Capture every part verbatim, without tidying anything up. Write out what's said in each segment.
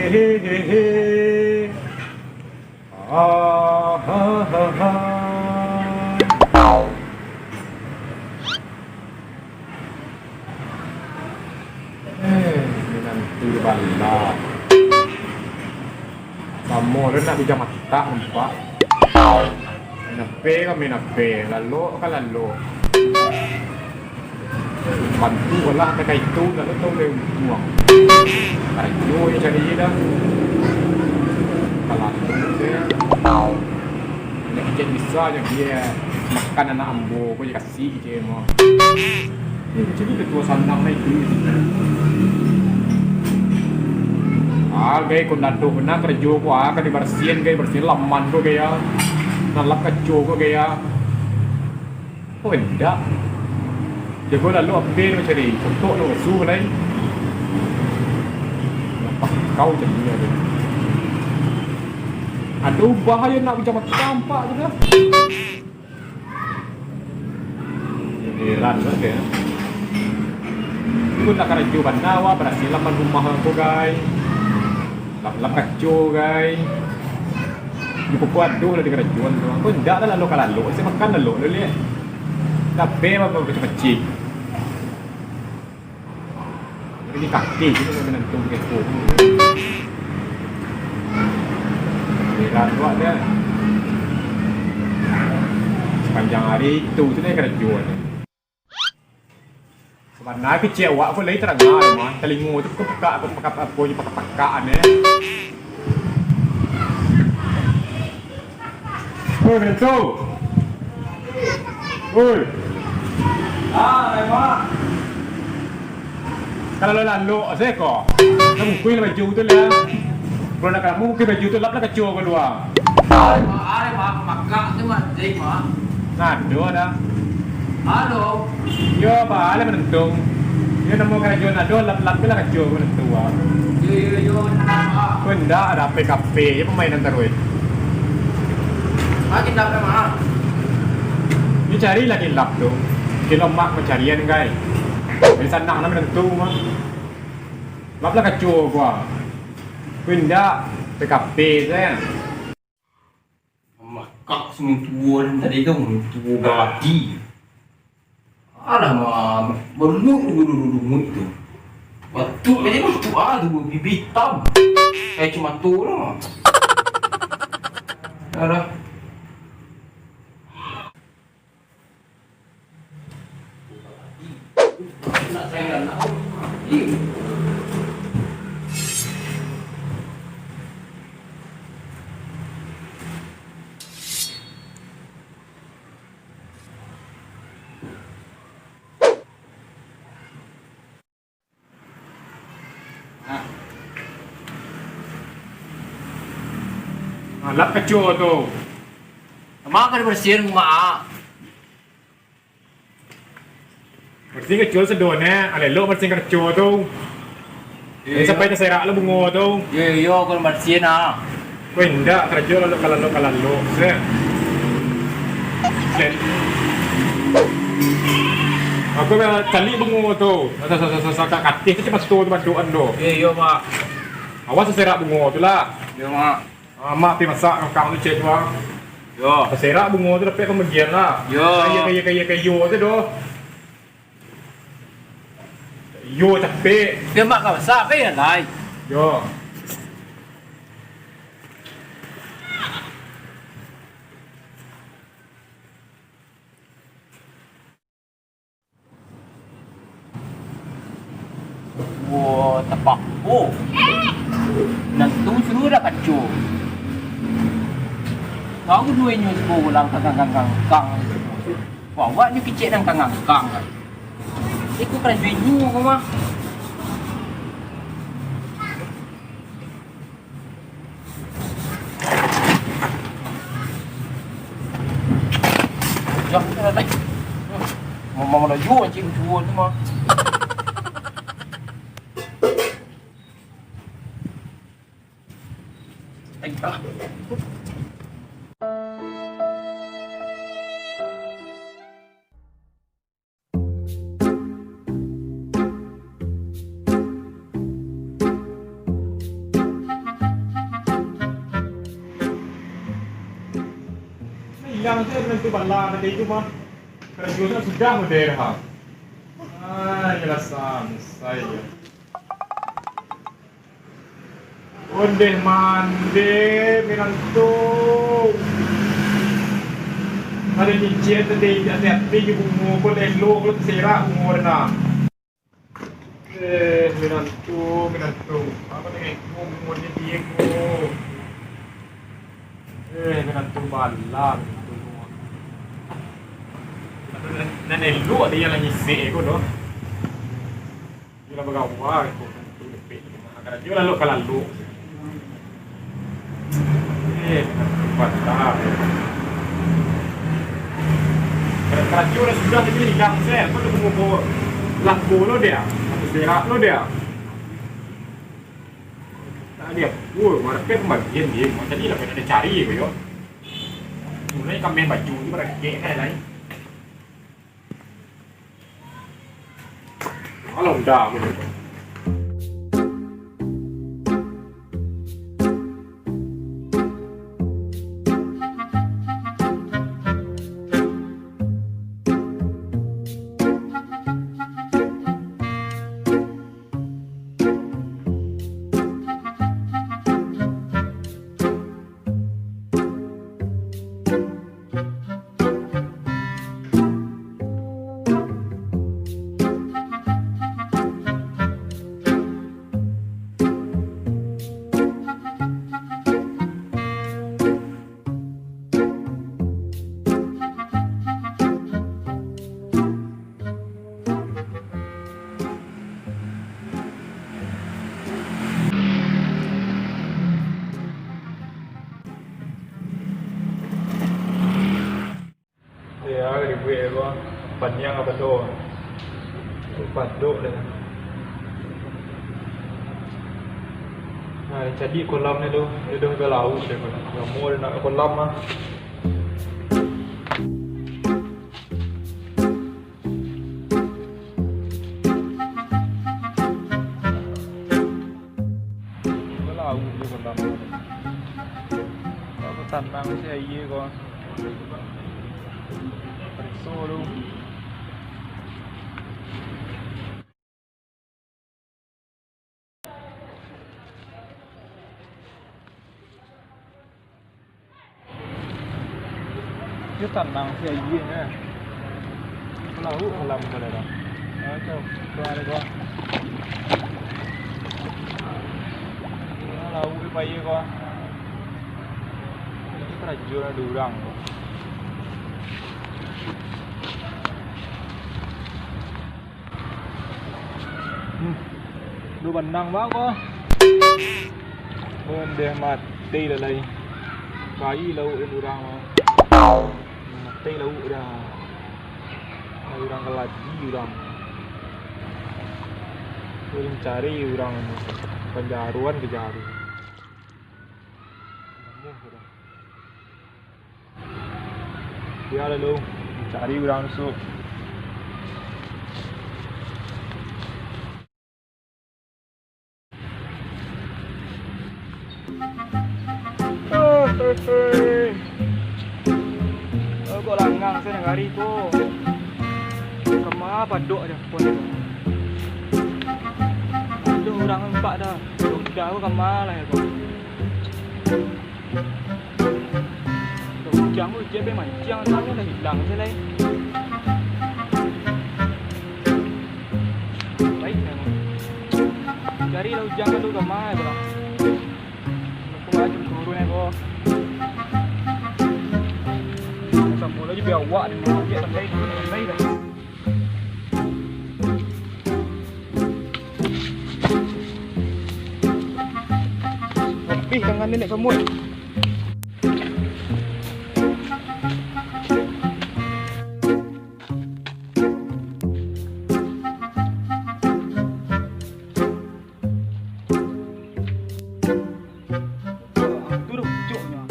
Hehehe. Ah, ha, ha, ha. Eh, minantu bala. Samo lo nak bujang matak nampak. Main ape ka main ape, lalok ka lalok. Bantu lah, tak itu, tak tahu dia buang. Karajo je cari je dah. Kalau tu dia, nak kecil bisa je dia makan anak ambo, kau je kasih je mah. Eh, macam ni ketua sanang lah itu. Ah, gai, kondado bana karajo ko, ah, ka dibarasian, gai, barasian laman ko, gai, ah. Nalap kaco ko, gai, ah. Oh, indak. Jago lalu ape nak cari? Kotok nak basuh lai. Kau jadi ado. Ado ubah ayo nak bujang matak nampak je dah. Heran banget ya. Itu nak karajo bana awak, barasian laman rumah ko, gai. Lap-lap kaco, gai. Di pokok aduh lah di karajoan tu. Ko indak lah lalok ka lalok. Isi makan lalok lah liek. Tapi apa pacik-pacik. Ini kaki tu nak minantu kepo. Heran awak dia. Sepanjang hari itu tu dia karajo tu. Sabananyo kecek awak ko lai tadanga mah. Talingo tu ko pekak, ko pekak, apo je pekak-pekak an, eh. Oi, Bento. Oi. Ah, lai, Mak. Kalau lo lalok, asa ko. Nak bungkuih lah baju tu lah. Kalau nak kamu bungkuih baju tu, lap lah kaco kalua. Ari, Mak, ari, Mak, makak tu, Mak, cik, Mak. Nah, ado dah. Halo. Yo, ba, lah manantu. Yo, namo karajo ado, lap-lap lah kaco manantu, ah. Yo, yo, yo, Mak. Ko indak ado P K P, yo pamainan taruih. Ah, kilap, Mak. Yo cari lah kilap tu. Kilo mak mancarian, gai. Dari sanang lah manantu, mah. Lap lah kaco ko, ah. Ko indak, P K P sajo. Makak si mintuo tadi tu, mintuo galadi. Alah, ma-, balun dulu-dulu muik tu. Batuk aja batuk ah tu, bibia itam. Kayak cematu lah. Alah. Nah, lap kaco tu. Mak ka dibarasian, Mak. Barasian kaco sadonyo, alelok barasian kaco tu. Iyo. Jadi sampai taserak lah bungo tu. Iyo, iyo, kalau barasian ah. Weh, indak, karajo lalok ka lalok ka lalok, se. Den. Aku lah cari bungo tu. Sa-, sa-, sa-, sa-, sakak katih tu cuma tu badoan tu. Iyo, iyo, Mak. Awas serak bungo tu lah. Iyo, Mak. Ah, Mak pi masak kangkang tu cek tu, ah. Yo. Taserak bungo tu dapek pambagian lah. Yo. Kayo, kayo, kayo, kayo tu doh. Yo, capek. Pi Mak ka masak, pi lai. Yo. Tapak. Oh. Nan tu suruah dak kaco. Tahu duo inyo suko ulang kangkang-kangkang. Awak ni kicik nan kangkang. Iko karajo inyo ko mah. Jah, lah, lah. Mau, mau laju, cik, dua tu mah. Tengah. Ilang sajo nanti bala tadi tu mah. Karajo sudah model ha. Ah, iyalah, sansai yo. Ondeh mandeh, minantu. Ado nyicil tadi, hati-hati jo bungo ko, elok lo taserak bungo tu nah. Eh, minantu, minantu. Apo ni, bungo ni, bungo. Eh, minantu bala, minantu. Nan elok ado nan nyisek ko doh. Iyo lah bagawa ko, tu depek. Karajo lalok ka lalok. Eh, patah. Karajo lah sudah tadi ilang se. Kau tu mau bawa lampu lo dia. Atau serak lo dia. Tak ada apa. Market pembagian dia. Mau tadi lah kena cari ko yo. Mulai kami baju ni barangkek kan lain. Alah, udah, udah. Ya, ribuik ko. Paniang apo tu? Padok deh. Nah, jadi kolam ni tu, dia dah agak lauk deh kolam. Lamo dia nak kolam ah. Lauk je kolam. Kok tanang si aia ko. Pareso tu. Yo tanang si aia nyo. Lauk kolam ko lah. Macam tu ado ko. Lauk di payah ko. Ini karajo lah dek urang ko. Hmm. Lu banang bang ko. Ondeh mati lah lai. Kai lauk dek urang mah. Mati lauk dah. Urang kaladi urang. Urang cari urang. Panjaruan ka jaru. Namuah urang. Bia lalu cari urang tu. Kok langang se nagari ko. Kama padok aja pun. Aduh, urang empat dah. Udah ko kama lah ya ko. Udah ujan ko, ujan pe mancing, tanah dah hilang se lai. Baik dah. Ramai pulang. Aku maju turun ya, Bo. Sambung lagi biar awak ni, biar santai, santai dah. Lebih tangan ni nak semut. Tu dah pucuknyo.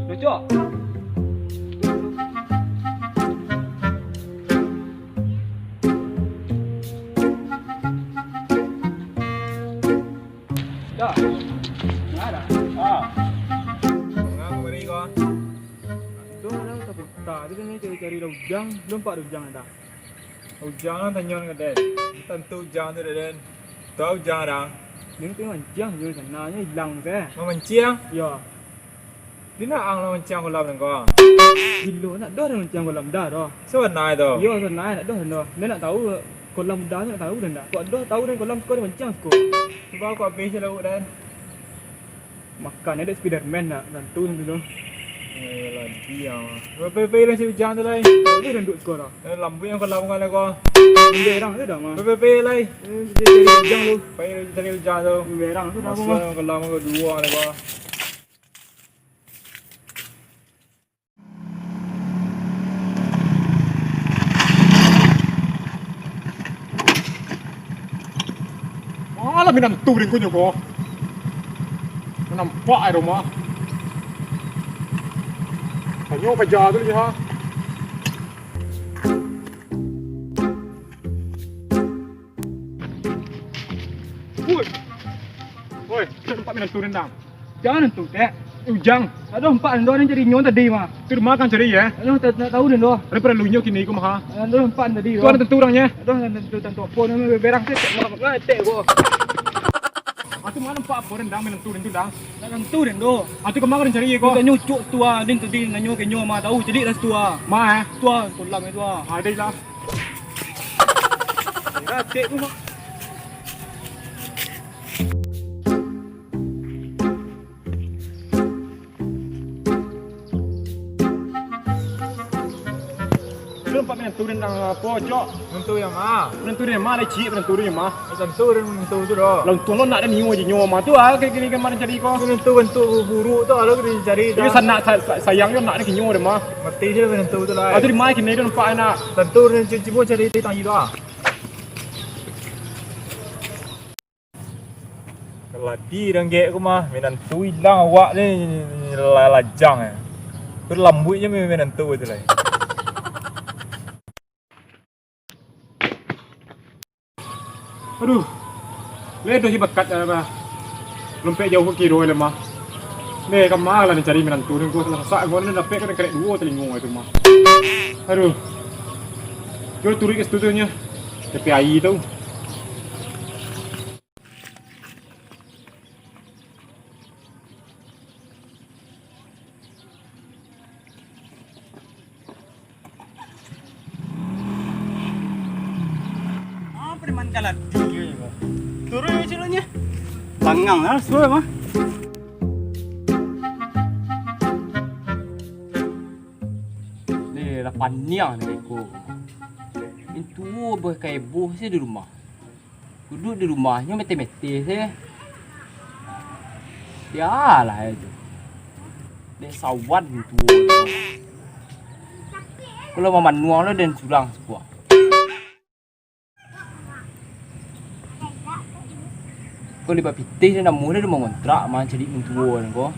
Dah, Cok. Dah. Nah, dah. Ah. Manga kamari ko? Dah, dah, tak apa. Tak, tu kan cari-cari dah Ujang. Belum nampak dah Ujang dah. Ujang lah tanyo ka den. Tantu Ujang tu dah den. Tahu Ujang dah. Dia tu mancing je sana, nyo hilang tu. Mamancing? Yo. Di nak ang lah mancing kolam den ko? Gilo, nak doh den mancing kolam dah doh. Sabanai tu? Yo, sabanai, nak doh den doh. Den nak tahu kolam dah, nak tahu den dah. Kok doh tahu den kolam siko den mancing siko. Cubo kok habis je lauk den. Makan dek Spiderman nak, tantu tu. Eh, lah diam. Pai, pai, pai lah si Ujang tu lai. Boleh duduk siko dah. Eh, lambuik yang kolam kan ko. Berang tu dah mah. Pai, pai, pai lai. Eh, dia cari Ujang tu. Pai cari Ujang tu. Berang tu dah mah. Masuk kolam ko duo lah ko. Alah, minantu den ko nyo ko. Nampak ai rumah. Tanyo paja tu lagi, ha. Woi. Woi, kita nampak minantu den, Dang. Jan tu, Tek. Eh, Ujang. Aduh, nampak den doh, den cari nyo tadi mah. Tu rumah kan cari, ya? Aduh, tak, tak tahu den doh. Ada perlu nyo kini ko mah. Aduh, nampak den tadi doh. Tu ada tantu urangnyo? Aduh, tantu, tantu apo ni, berang tu, Tek, Tek, ko. Ah, tu mah nampak apo den, Dang, minantu den tu, Dang? Tak tantu den doh. Ah, tu kama den cari ko? Kita nyucuk tu ah, den tadi nanyo ka nyo mah, tahu, caliak lah situ ah. Mah, eh? Tu ah, kolam itu ah. Ada lah. Tek ko mah. Lu nampak minantu den apo, Cok? Minantu yang ma? Minantu den ma, lai ciek minantu den ma. Tantu den minantu tu doh. Lah untuang lo nak den nio je nio ma tu ah, kini-kini kan mancari ko. Minantu bantuak buruak tu, ado den cari. Iyo, sanak sa-, sa-, sayang yo nak den nio den ma. Mati se minantu tu lai. Ah, tu di ma kini den nampak nak? Tantu den cubo cari di tangi tu ah. Kaladi dek ko mah, minantu ilang awak ni, la-, lajang eh. Tu lambuik je minantu tu lai. Aduh. Ledoh je bakat, eh, bah. Lompek jauah ka kiro le mah. Neh, kama lah den cari minantu ni, ko sasak, ko ni dapek kan karek duo talingo itu mah. Aduh. Yo turuik ka situ tu nyo. Tapi ai tu. Apo di ma kaladi ko? Turun yo ciloknyo. Langang lah, suai mah. Ni lah paniang ni ko. Intu boh ka eboh se di rumah. Duduak di rumahnyo mete-mete se. Bialah itu. Dek sawan tuo. Kalau mamanuang lo den surang sakuah. Kalau di bapitih den namuah den mangontrak mancari mintuo ko.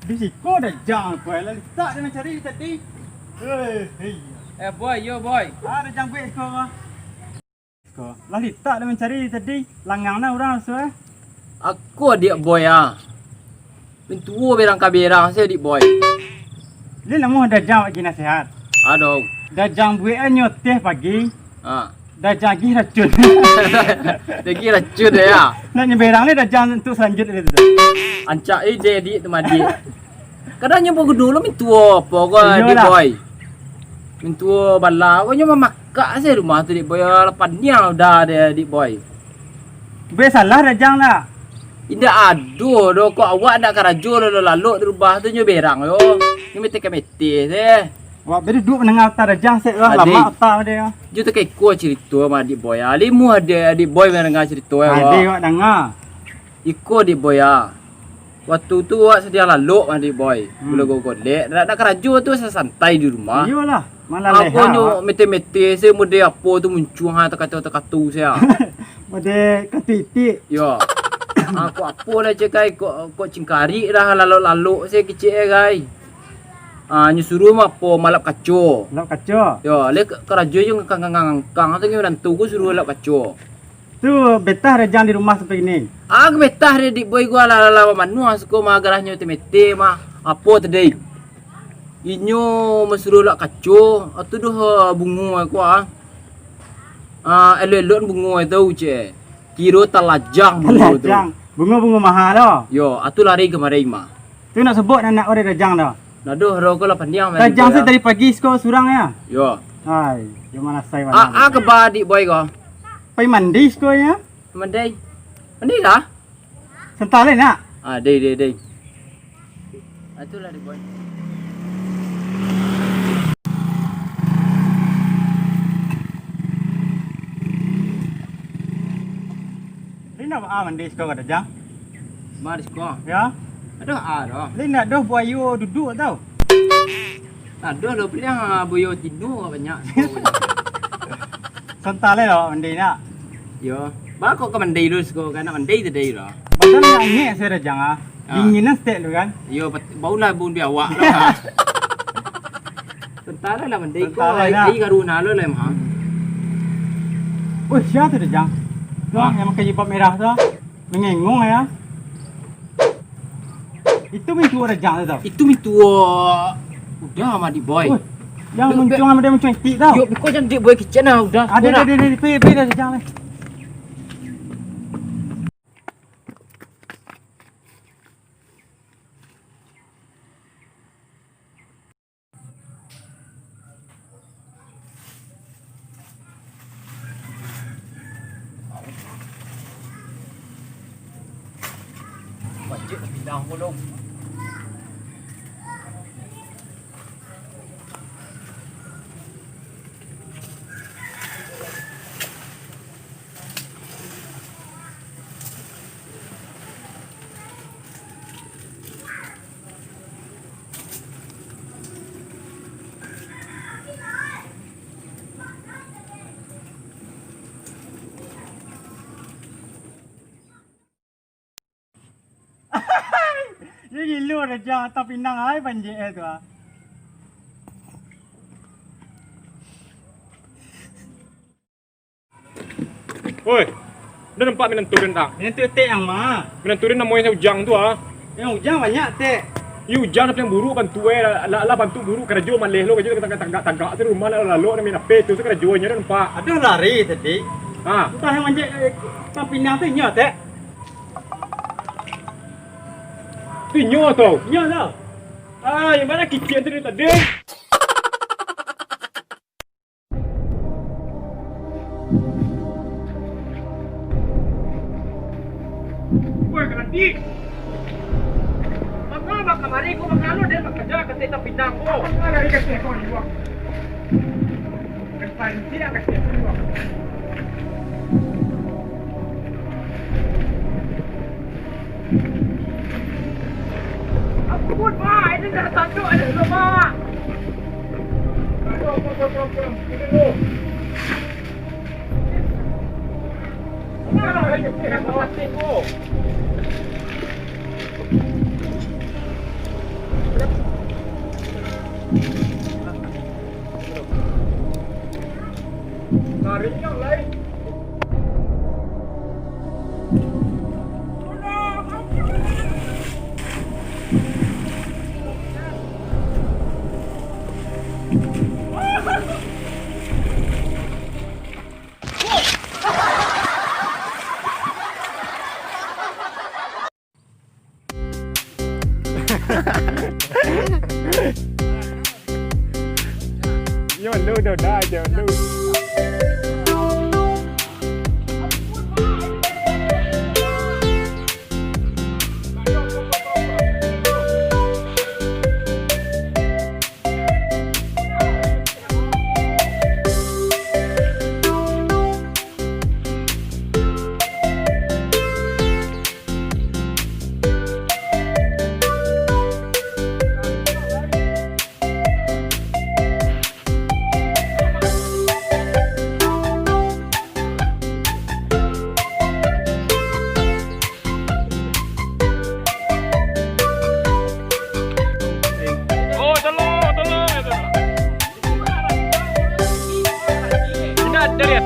Di siko dajang ko, lah litak den mancari tadi. Hei, hei. Eh, boy, yo, boy. Ah, dajang buek siko, ko. Siko. Lah litak den mancari tadi, langang nah urang raso, eh. Aku adiak boy, ah. Mintuo berang ka berang se, adiak boy. Ni namuah dajang bagi nasihat. Aduh. Dajang buek nyo teh pagi. Ah. Dajang gih racun. Daging racun ya. Nak nyeberang ni dajang untuk selanjut dia tu. Ancak eh jadi tu mandi. Kadang nyo bagudu lo mintuo apo ko. Iyolah. Di boy. Mintuo bala ko nyo mamak Kak se rumah tu, Dik Boy, lah paniang udah deh, Dik Boy. Be salah Rajang nak? Indak ado doh, kok awak nak karajo lalok-lalok di rumah tu nyo berang yo. Nyo mete ka mete se. Awak be duduak mandanga utak Rajang sek lah, Adai. Lamak utak dia. Jo takah iko carito mah Dik Boy. Ah, limuah deh Dik Boy mandanga carito yo. Adai awak danga. Iko Dik Boy ah. Waktu tu awak sadiang lalok mah Dik Boy. Hmm. Gulo golek, nak, nak karajo tu santai di rumah. Iyolah, malah leha awak. Nyo mete-mete se mode apo tu muncuang ha takato-takato se ah. Mode katu itik. Yo. Ah, kok apo lah cek ai, kok, kok cingkarik lah lalok-lalok se kecek ai gai. Ah, nyo suruah mah apo malap kaco. Malap kaco. Yo, le ka-, karajo jo ngangkang-ngangkang tu nyo nantu ko suruah lap kaco. Tu betah Rajang di rumah sampai kini? Ah, betah deh, Dik Boy, gua lah, lah, lah, manuah suko mah, garahnyo mete-mete mah. Apo tadi? Inyo masuruah lap kaco, atu doh, ah, bungo aku ah. Ah, elok-elok bungo itu, cek. Kiro talajang bungo tu. Talajang. Bungo-bungo maha tu. Yo, atu lari kamari mah. Tu nak sobok anak urang Rajang tu. Nah, doh, ro ko lah pandiang mah. Rajang se dari pagi siko surang ya? Yo. Hai, yo manasai. Ah, ah, kaba Dik Boy ko? Pai mandi siko ya? Mandi. Mandi lah. Santa lai nak? Ah, deh, deh, deh. Ah, itulah Dik Boy. Lai nak ba-, ah, mandi siko ka Rajang? Mandi siko? Ya. Aduh, ah, doh. Lai nak doh buayo duduk tau. Aduh, lo pilihan, ah, buayo tino banyak. Santa lai lo mandi nak. Yo. Ba kok ka mandi dulu siko, kan nak mandi tadi lo. Badan nak angek se Rajang ah. Ah. Dingin lah stek tu kan. Yo, bat-, baulah bun di awak lah. Santa lai lah mandi ko, ai, ai karuna lo lah mah. Woi, sia tu Rajang? Tu ah, yang pakai jilbab merah tu ah. Mangengong ya. Itu mintuo Rajang tu tau. Itu mintuo udah mah Dik Boy. Woi, yang muncuang sama dia muncuang itik tau. Yo, biko jan Dik Boy kicek nah, udah. Ada, ada, ada, ada, pi, pi, dah Rajang lai. Wajib pindah pulo. Yo gilo Rajang, atang pinang ai panjek e tu ah. Oi, dah nampak minantu den tak? Minantu tek yang ma? Minantu den namonyo Ujang tu ah. Yang Ujang banyak tek. Iyo Ujang dah paliang buruk bantu eh, lah, lah, lah bantu buruk karajo maleh lo, karajo tagak, tagak, tagak tu rumah lah, lalu nak main H P tu, tu karajonyo dah nampak. Aduh lari tadi. Ha. Entah yang manjek, eh, atang pinang tu inyo tek. Tu inyo tu. Inyo tu. Ah, yang mana kicik tu dari tadi? Woi, Kalandi! Manga, manga kamari ko, manga lo den bakaja ka atang pinang ko. Manga lari ka atang ko, Iwak. Kalandi ka atang ko, Iwak. Ampun, Pak. Ini dah tanduk ada dulu, Pak. Aduh, ampun, ampun, ampun, ampun. Ini dulu. Ini dah tanduk, Pak. Yo lu, dah, dah, yo lu.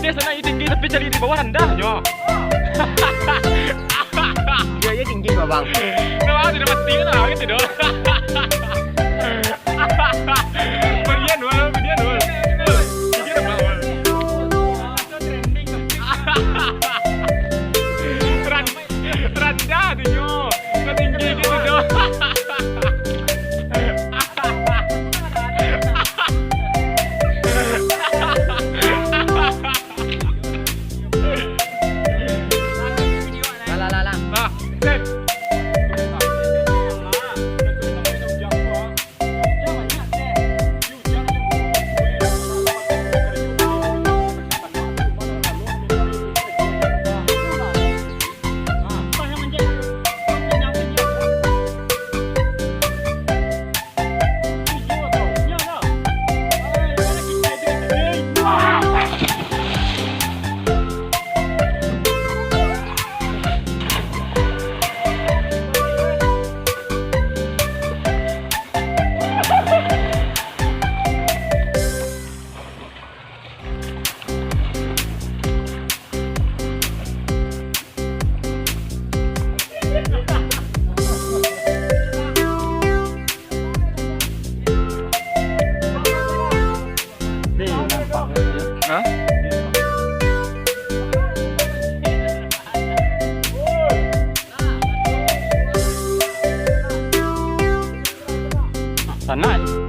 Dia sana tinggi tapi cari di bawah rendah nyo. Dia aja tinggi, Bang. Nah, sudah mati lah gitu doh. Berian, Bang, berian, Bang. Berian, Bang. Ran-, randah tu nyo. Kau tinggi gitu doh. Lah, lah, lah, lah. Ah, set. Hah? Sanak.